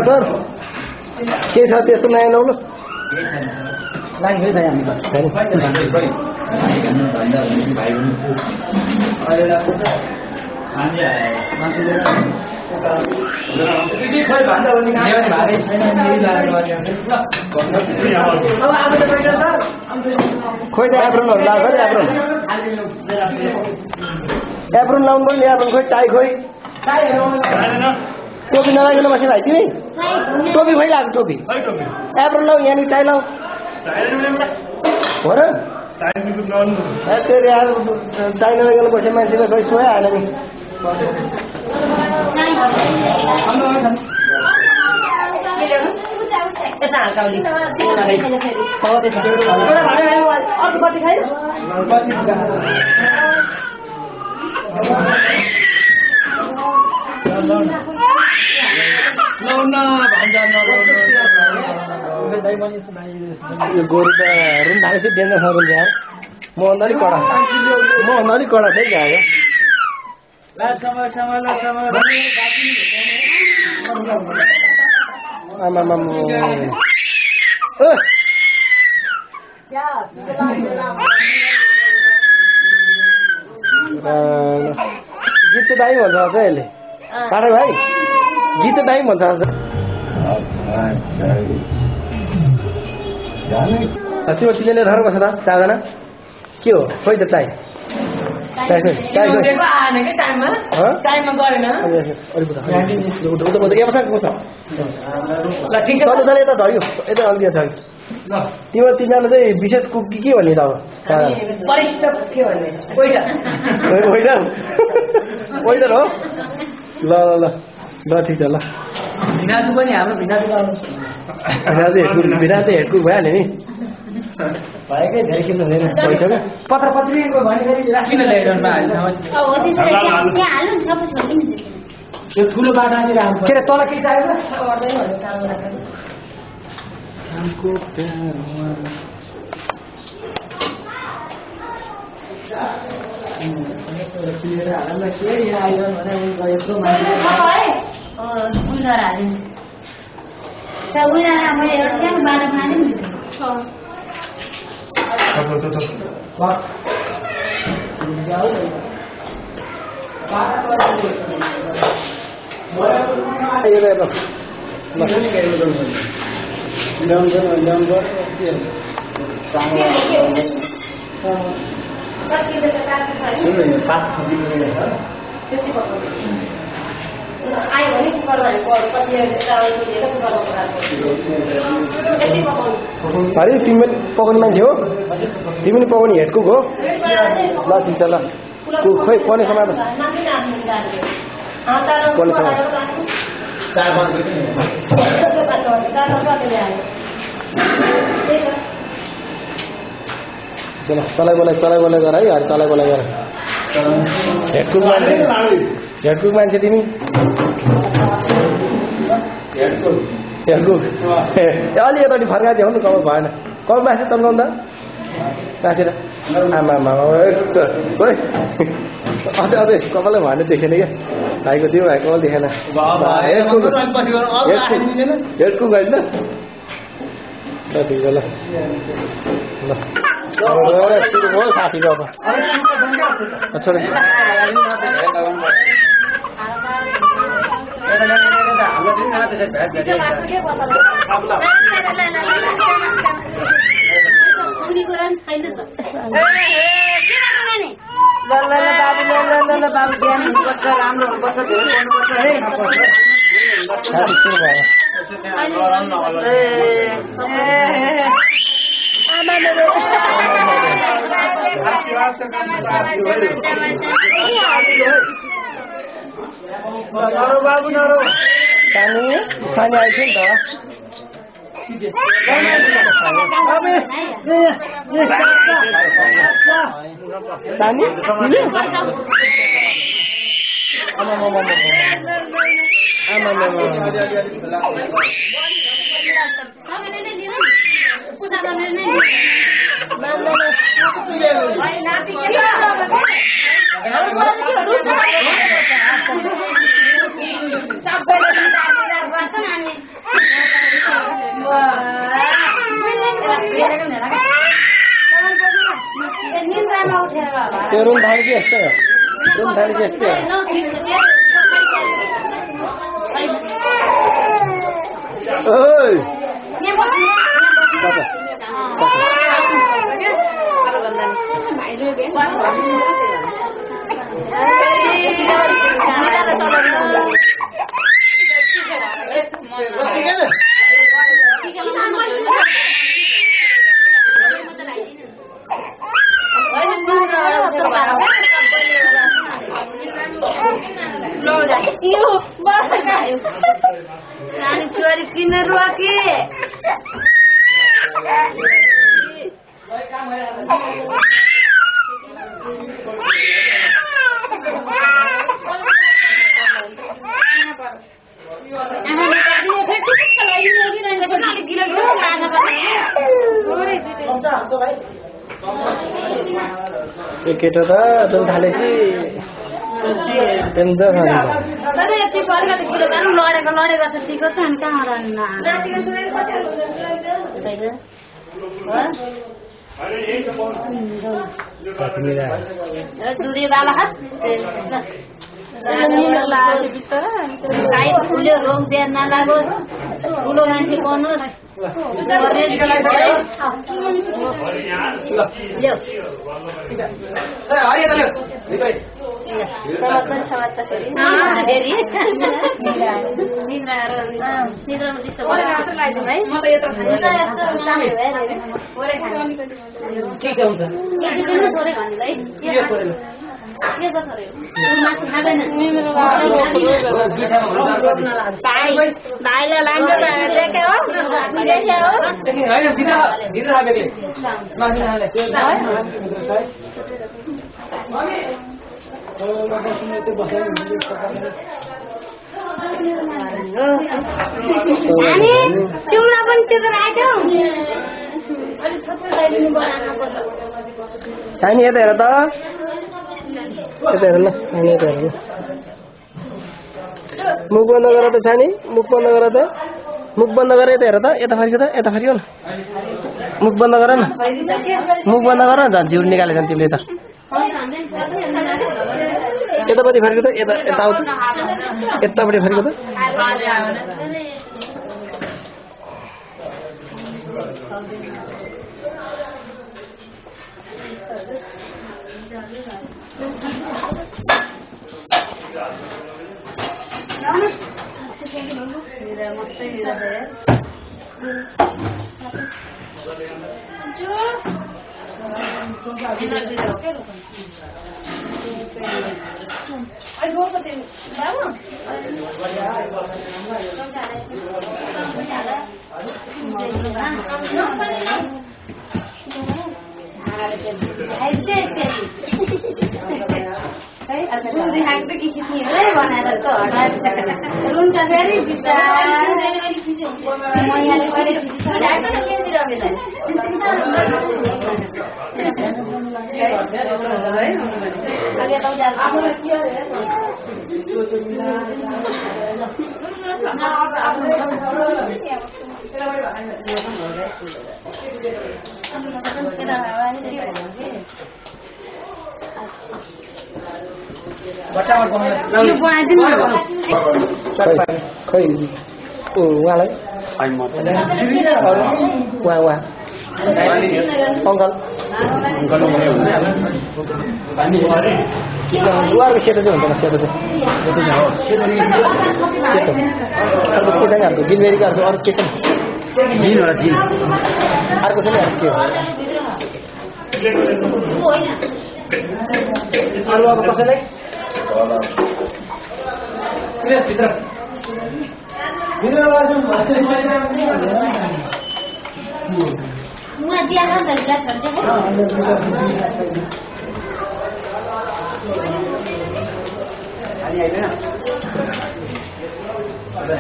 sir के छ त्यस्तो नयाँ नौलो खोइ त एप्रोनहरु लाग्छ एप्रोन लाउनु पर्ने एप्रोन खोइ टाई खोइ टोपी नलागिकन बसे भाइ तिमी टोपी खोइ लाग्यो टोपी एप्रोन लाउ यहाँनिर टाई लाउ हो र टाई नलागिकन बसे मान्छेलाई खोइ सोही हाल्यो नि यो गोरु त रुम थालेपछि डेन्जर छ रुम यहाँ म अलिक कडा चाहिँ गयो आमा गीत त दामी भन्छ अहिले पाठक भाइ गीत त दामी भन्छ तिम्रो तिमीले धर बस त चारजना के हो खोइ त टाइम तिम्रो तिनजना चाहिँ विशेष कुकी के भन्ने त अब वेटर हो ल ठिक छ ल भिनाजु हेडकुक भइहाल्यो नि भएकै धेरै किन्नु हुँदैन भइसक्यो पत्र पत्रिकाको भन्दाखेरि राखिन त्यो ठुलो बाटातिर के अरे तल के चाहियो अरे तिमी पकाउने मान्छे हो तिमी पनि पकाउने हेडकुक हो ल ठिक छ ल खोइ पर्ने समय चलाइ बोलाइ गर है अरे चलाइ बोलाइ गर हेडकुक मान्छे तिमी हेडकुक अलि यतापट्टि फर्काइदियो नि कम भएन कम मासु तन्काउँदा मासेर आमा खोइ अझै कपालै भने देखेन क्या भाइको त्यो भाइको कपाल देखेन हेडकुक होइन ल ठिक छ ल सुरु भयो साथीको अब बाबु बिहान हुनुपर्छ राम्रो हुनुपर्छ धेरै पढ्नुपर्छ है बाबु नरो सानी सानी आइसक्यो नि त सानी त्यो रुम थाली के यस्तो रुम थाली के यस्तो ओइ चोरी किन रोके यो केटो त जुन थालेपछि लडेको त ठिक छ नि कहाँ ठुलो रोग बिहा नलागोस् ठुलो मान्छे बनोस् चुम्रा पनि त्यो राख्यो सानी यता हेर त यता हेर ल सानी यता हेर ल मुख बन्द गर त सानी मुख बन्द गर त मुख बन्द गर यता हेर त यता फर्क्यो त यता फर्क्यो न मुख बन्द गर न मुख बन्द गर न झिउर निकालेछ तिमीले त यतापट्टि फर्क्यो त यता यता आउ त यतापट्टि फर्क्यो त खै उहाँलाई उहाँ उहाँको सेतो चाहिँ हुँदैन सेतो चाहिँ केटाहरूको गिलबेरीको अरू के छ जिन होला जिन अर्को चाहिँ के हो अरु अब कसैलाई प्रेस भित्र मुआ दिया ना दल्ला छोड़ दे अनि आइबे न अबे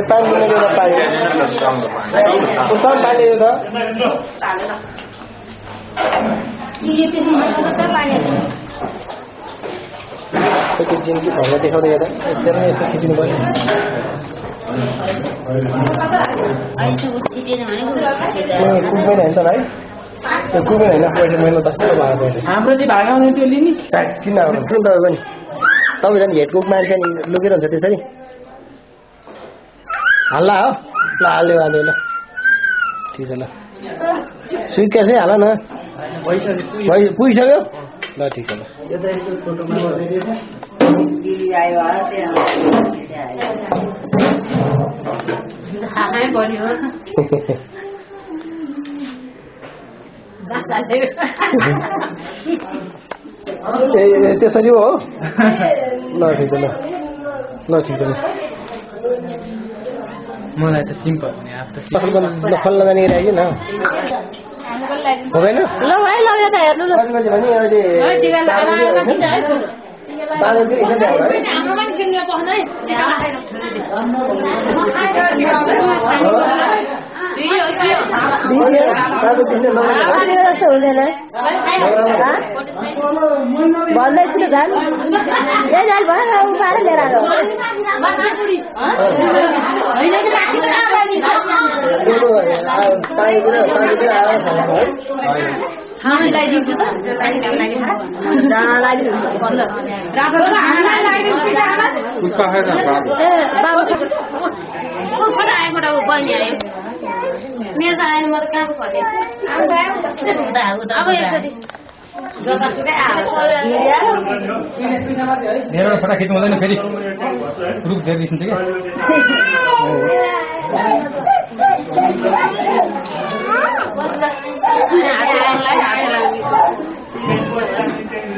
पानी मिलेगा पानी उसमें पानी था ये तो पानी तो कुछ जिनकी भावना देखा तो यार इधर में ऐसे खींचने वाले ऐसे वो चीजें ना माने कुछ में नहीं था भाई तो कुछ में नहीं ना पैसे मैंने 10 रुपये भागा थे हाम्रो चाहिँ भागाउने त्यो लिने किन अब सुन त पनि तपाईँ झन् हेडकुक मान्छे नि लुकिरहन्छ त्यसरी हल्ला हो ल हाल्यो हाल्यो ल ठिक छ ल सुइकेस है हाल न पुगिसक्यो ल ठिक छ ल यो त यसो फोटोमा गरिदिएछ दिदी आयो हामै पर्यो त्यसरी हो ल ठिक छ ल ल ठिक छ ल मलाई त सिम्पल नि आफ्टर खोल्न जाने रहेछ न हुँदैन ल भाइ ल यो त हेर्नु ल कति बजे भने अहिले हाम्रो पनि किन्न पर्दैन भन्दैछु नि झन् ए जाल भयो उपाएर लिएर आयो मेरो त आएन म त कहाँ खोजेँ अब यसरी जतासुकै मेरो फोटो खिच्नु हुँदैन फेरि रुख धेरै निस्किन्छ क्या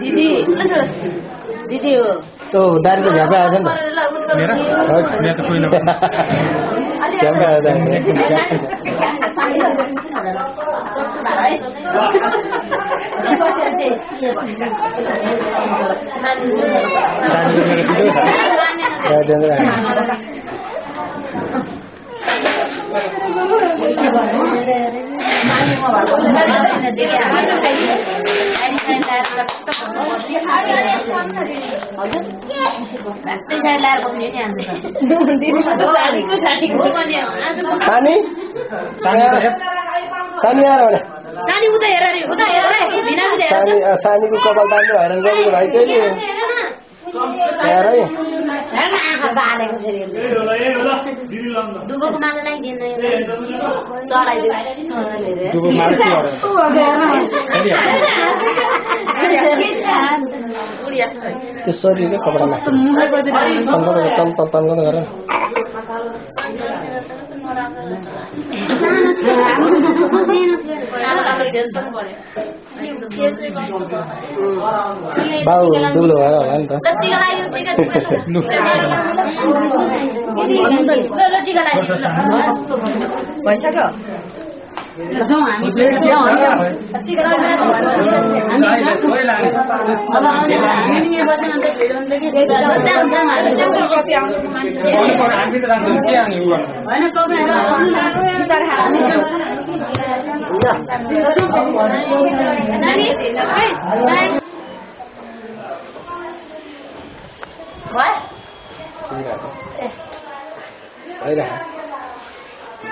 दिदी दिदी हो तो दारी त झ्यापा आएछ नि त मेरो त कोही झ्यापा आएछ सानी सानी आएर भने सानी उता हेर रे उता हेर रे बिना उता हेर सानीको कपाल तान्नु हैरान गरेको भाइ चाहिँ हेर है हेर्न आँखा बालेको फेरि दुबोको माला नै दिँदैन चढाइदियो दुबो मार्छ त्यो शरीरकै कपडामा तन गर बाउ दुब्लो भयो होला नि त भइसक्यो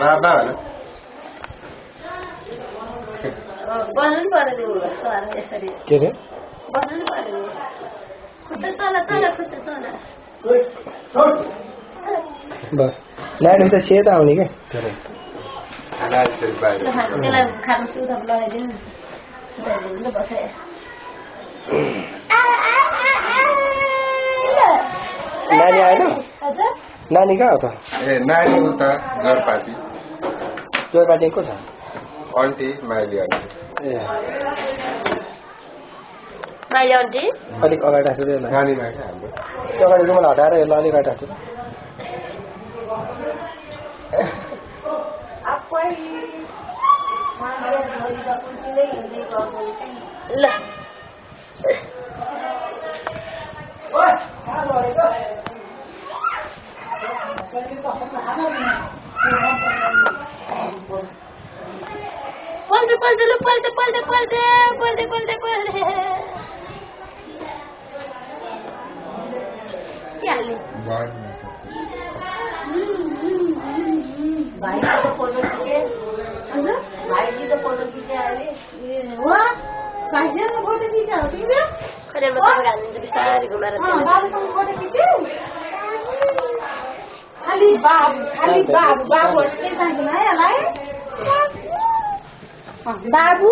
बाबा बस्नु पर्यो यसरी के रे बस्नु पर्यो खुट्टा तल खुट्टा तल बस नानी त सेत आउने के त्यसलाई खानु सुधा लगाइदिनु सुधाइदिनु बसे नानी आएन नानी कहाँ हो त ए नानी उता जरपाटी जोरपाटी को छ आन्टी माइली आन्टी ए माइली आन्टी अलिक अगाडि राख्छु त्यसलाई नानी माइली हाम्रो त्यो अगाडि रुमलाई हटाएर यसलाई अलिक अगाडि राख्छु ल पल्टे क्या हाल्ने भाई तो फोटो खींचे भाई जी तो फोटो खींचे अरे वाह भाइले फोटो खिच्छ हो तिमी खरे म तपाईँ हाल्नुहुन्छ बिस्तारै घुमाएर बाबुसँग फोटो खिच्यौ खाली बाबु के चाहिन्छ है यसलाई बाबु